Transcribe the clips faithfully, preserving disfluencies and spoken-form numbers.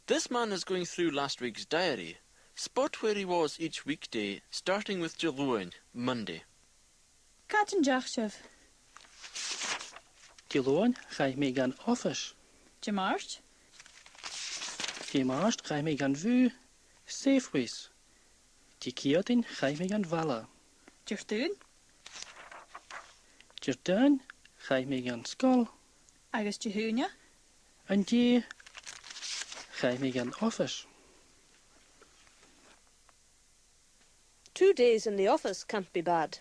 This man is going through last week's diary. Spot where he was each weekday, starting with Diluain, Monday. Càit an deach sibh? Diluain, chaidh mi dhan oifis. Dimàirt? Dimàirt, chaidh mi dhan bhùth, Safeways. Diciadain, chaidh mi dhan bhaile. Diardaoin? Diardaoin, chaidh mi dhan sgoil. Agus Dihaoine? An-dè, chaidh mi dhan oifis. Two days in the office can't be bad.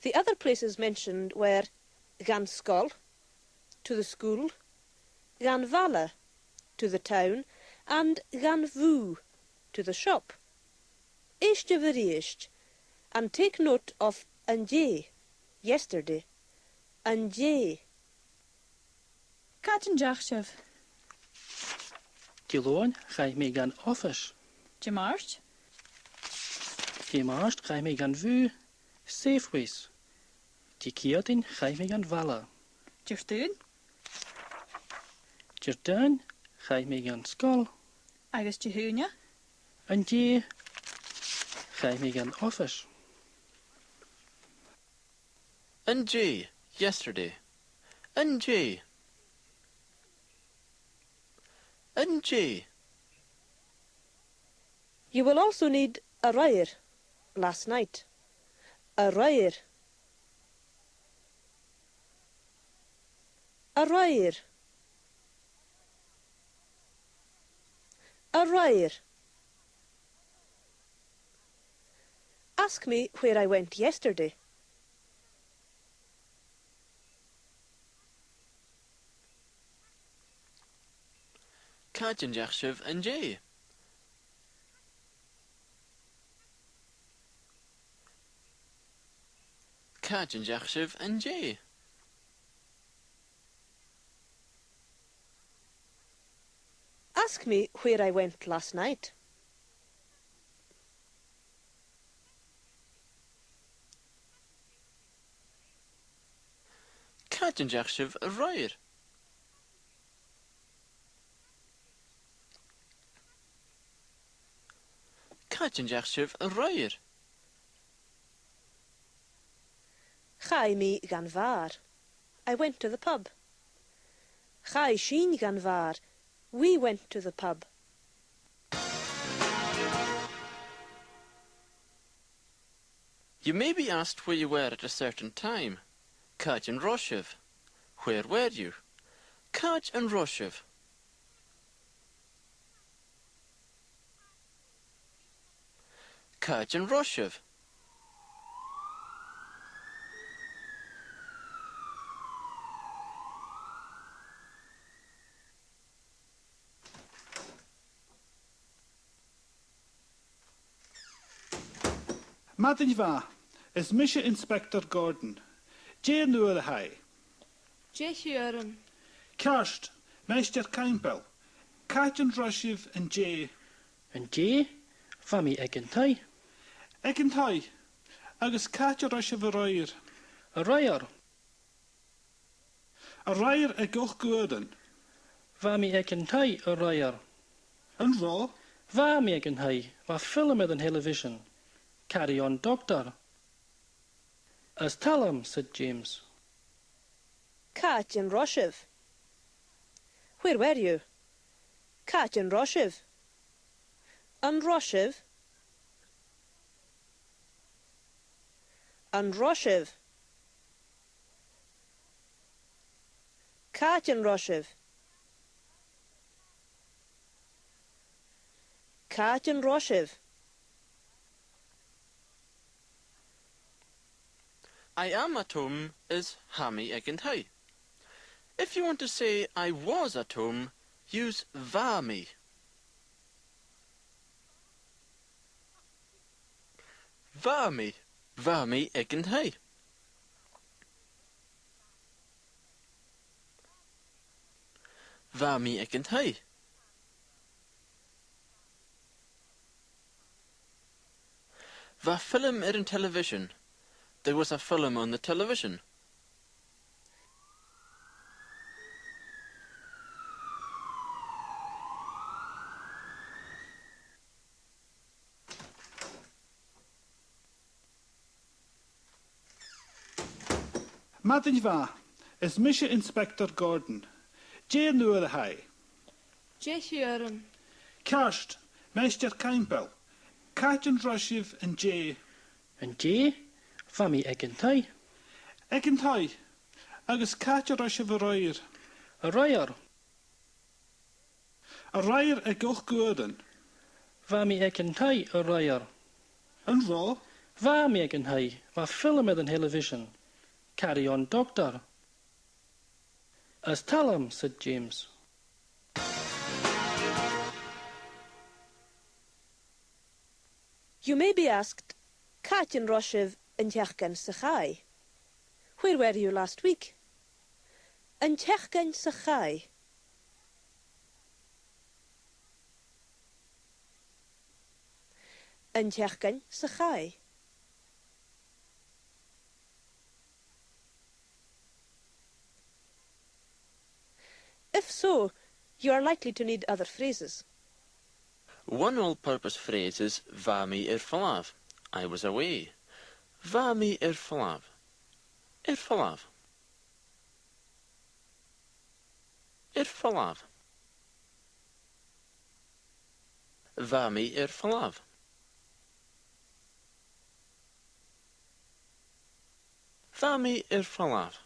The other places mentioned were dhan sgoil, to the school, dhan bhaile, to the town, and dhan bhùth, to the shop. Èistibh a-rithist, and take note of an-dè, yesterday, an-dè. Càit an deach sibh? Diluain, chaidh mi dhan oifis. Dimàirt? Dimàirt, chaidh mi dhan bhùth, Safeways. Diciadain, chaidh mi dhan bhaile. Diardaoin? Diardaoin, chaidh mi dhan sgoil. Agus Dihaoine? An-dè, chaidh mi dhan oifis. An-dè, yesterday. An-dè. An-dè. You will also need a-raoir, last night. A-raoir. A-raoir. A-raoir. Ask me where I went yesterday. Càit an deach sibh an-dè? Càit an deach sibh an-dè? Ask me where I went last night. Càit an deach sibh a-raoir? Càit an deach sibh a-raoir? Chaidh mi dhan bhàr. I went to the pub. Chaidh sinn dhan bhàr. We went to the pub. You may be asked where you were at a certain time. Càit an robh sibh? Where were you? Càit an robh sibh? Càit an robh sibh? Madainn mhath, is mise Inspector Gordon. Dè an uair a tha e? Deich uairean. Ceart, Maighstir Caimbeul. Càit an robh sibh an-dè? An-dè? Bha mi aig an taigh. Aig an taigh? Agus càit an robh sibh a-raoir? A-raoir? A-raoir aig ochd uairean. Bha mi aig an taigh a-raoir. An robh? Bha mi aig an taigh. Bha film air an television. Carry On Doctor. Is toil leam, said James. Càit an robh sibh? Where were you? Càit an robh sibh? An robh sibh? An robh sibh? Càit an robh sibh? Càit an robh sibh? I am at home is tha mi aig an taigh. If you want to say I was at home, use bha mi. Bha mi. Bha mi aig an taigh. Bha mi aig an taigh. Bha film air an television. There was a film on the television. Madainn mhath, is mise Inspector Gordon. Dè an uair a tha e? Deich uairean. Ceart, Maighstir Caimbeul. Càit an robh sibh an-dè? An-dè? Bha mi aig an taigh. Aig an taigh? Agus càit an robh sibh a-raoir? A-raoir? A-raoir aig ochd uairean. Bha mi aig an taigh a-raoir. An robh? Bha mi aig an taigh. Bha film air an telebhisean. Carry On Doctor. Is toil leam, said James. You may be asked, càit an robh sibh an t-seachdain sa chaidh? Where were you last week? An t-seachdain sa chaidh. An t-seachdain sa chaidh. If so, you are likely to need other phrases. One all-purpose phrase is bha mi air falbh. I was away. Bha mi air falbh. Air falbh. Air falbh. Bha mi air falbh. Bha mi air falbh.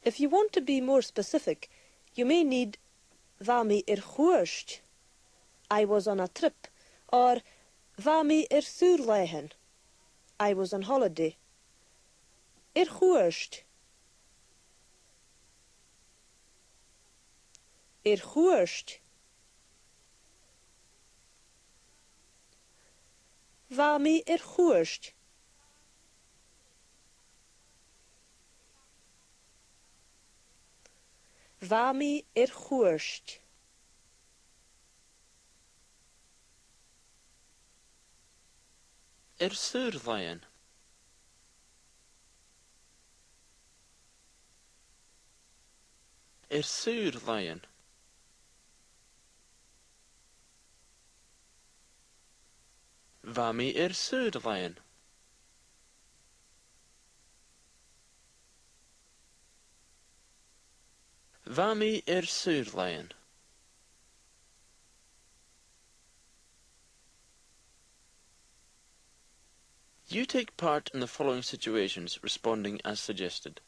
If you want to be more specific, you may need bha mi air chuairt, I was on a trip, or bha mi air saor-làithean, I was on holiday. Air chuairt. Air chuairt. Bha mi air chuairt. Bha mi air chuairt. Air saor-làithean. Air saor-làithean. Bha mi air saor-làithean. Bha mi air saor-làithean. You take part in the following situations, responding as suggested.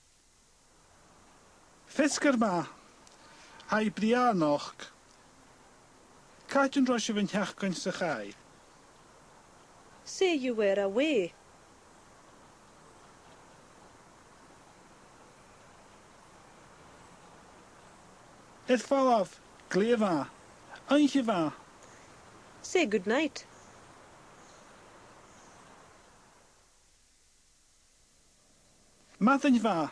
Feasgar math. Tha e brèagha a-nochd. Càit an robh sibh an t-seachdain sa chaidh? Say you were away. Air falbh, glè mhath, oidhche mhath. Say good night. Madainn mhath.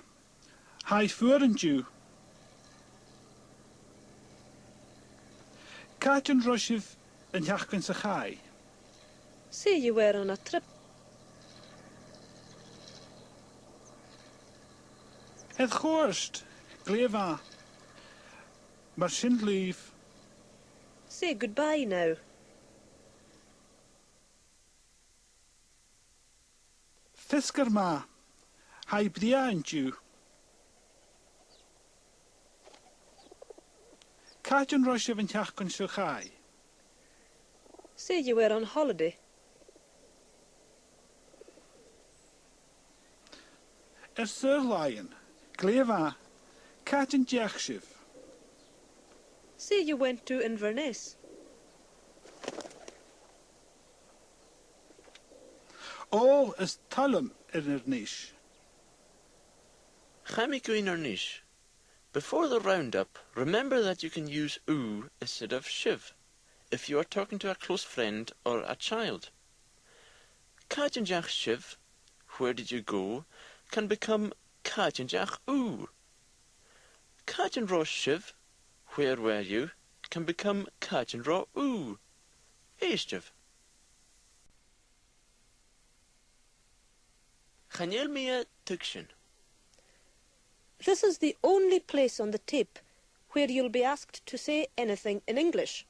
Tha e fuar an-diugh. Càit an robh sibh an t-seachdain sa chaidh? Say you were on a trip. Air chuairt, glè mhath. Mar sin leibh. Say goodbye now. Feasgar math. Tha e brèagha an-diugh. Càit an robh sibh an t-seachdain sa chaidh? Say you were on holiday. Air saor-làithean, glè mhath, càit an deach sibh? Say you went to Inverness. Ò, is toil leam Inbhir Nis. Chaidh mi gu Inbhir Nis. Before the roundup, remember that you can use thu instead of sibh if you are talking to a close friend or a child. Càit an deach sibh, where did you go, can become càit an deach thu. Càit an robh sibh, where were you, can become càit an robh thu. Èistibh. Chan eil mi a' tuigsinn. This is the only place on the tape where you'll be asked to say anything in English.